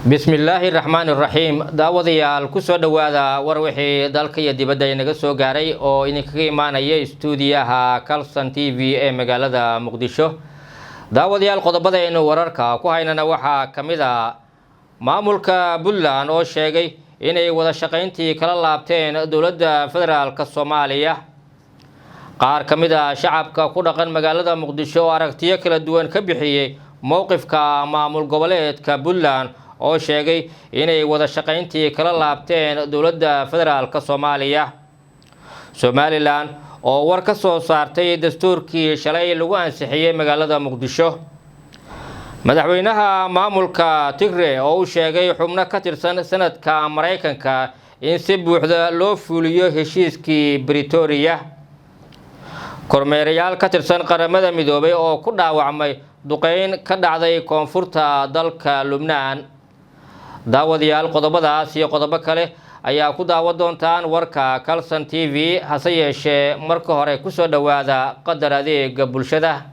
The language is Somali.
Bismillaahi raxmaani raxiim. Daawadayaal, kusoo dhowaada war wixii dalka iyo dibadda inaga soo gaaray oo idinkaga imaanaya istuudiyaha Calson TV ee magaalada Muqdisho. Daawadayaal, qodobadaynu wararka ku haynana waxaa ka mid a maamulka Puntland oo sheegay inay wada shaqayntii kala laabteen dowladda federaalka Soomaaliya. Qaar ka mid a shacabka ku dhaqan magaalada Muqdisho oo aragtiyo kala duwan ka bixiyey mowqifka maamul goboleedka Puntland oo sheegay inay wada shaqayntii kala laabteen dowladda federaalka Soomaaliya. Somaliland oo war ka soo saartay dastuurkii shalay lagu ansixiyey magaalada Muqdisho. Madaxweynaha maamulka Tigre oo u sheegay xubno ka tirsan sanadka Maraykanka in si buuxda loo fuliyo heshiiskii Britoria. Kormeerayaal ka tirsan Qaramada Midoobay oo ku dhaawacmay duqeyn ka dhacday koonfurta dalka Lubnaan. Daawadayaal, qodobadaas iyo qodobo kale ayaa ku daawan doontaan warka Calson TV. Hase yeeshee, marka hore kusoo dhowaada qadar adeega bulshada.